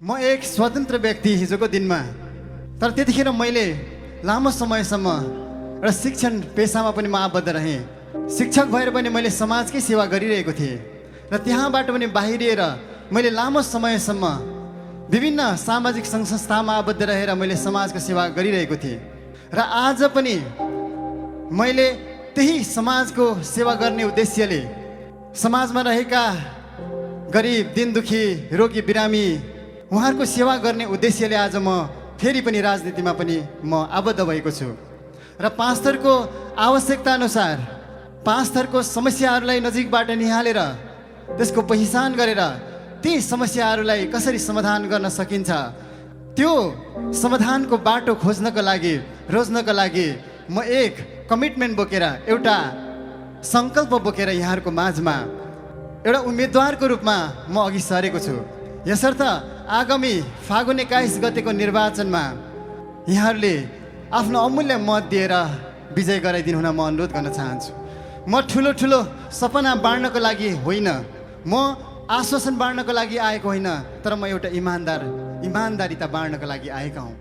म एक स्वतन्त्र व्यक्ति हिजोको दिनमा, तर त्यतिखेर मैले लामो समयसम्म एउटा शिक्षण पेसामा पनि म आबद्ध रहेँ। शिक्षक भएर पनि मैले समाजकै सेवा गरिरहेको थिएँ र त्यहाँबाट पनि बाहिरिएर मैले लामो समयसम्म विभिन्न सामाजिक सङ्घ संस्थामा आबद्ध रहेर मैले समाजको सेवा गरिरहेको थिएँ र आज पनि मैले त्यही समाजको सेवा गर्ने उद्देश्यले समाजमा रहेका गरिब, दिनदुखी, रोगी, बिरामी उहाँहरूको सेवा गर्ने उद्देश्यले आज म फेरि पनि राजनीतिमा पनि म आबद्ध भएको छु र पास्टरको आवश्यकता अनुसार पास्टरको समस्याहरूलाई नजिकबाट निहालेर त्यसको पहिचान गरेर ती समस्याहरूलाई कसरी समाधान गर्न सकिन्छ त्यो समाधानको बाटो खोज्नको लागि, रोज्नको लागि म एक कमिटमेन्ट बोकेर, एउटा सङ्कल्प बोकेर यहाँहरूको माझमा एउटा उम्मेदवारको रूपमा म अघि सरेको छु। यसर्थ आगामी फागुन 21 गतेको निर्वाचनमा यहाँहरूले आफ्नो अमूल्य मत दिएर विजय गराइदिनु हुन म अनुरोध गर्न चाहन्छु। म ठुलो सपना बाँड्नको लागि होइन, म आश्वासन बाँड्नको लागि आएको होइन, तर म एउटा इमान्दारिता बाँड्नको लागि आएका हौँ।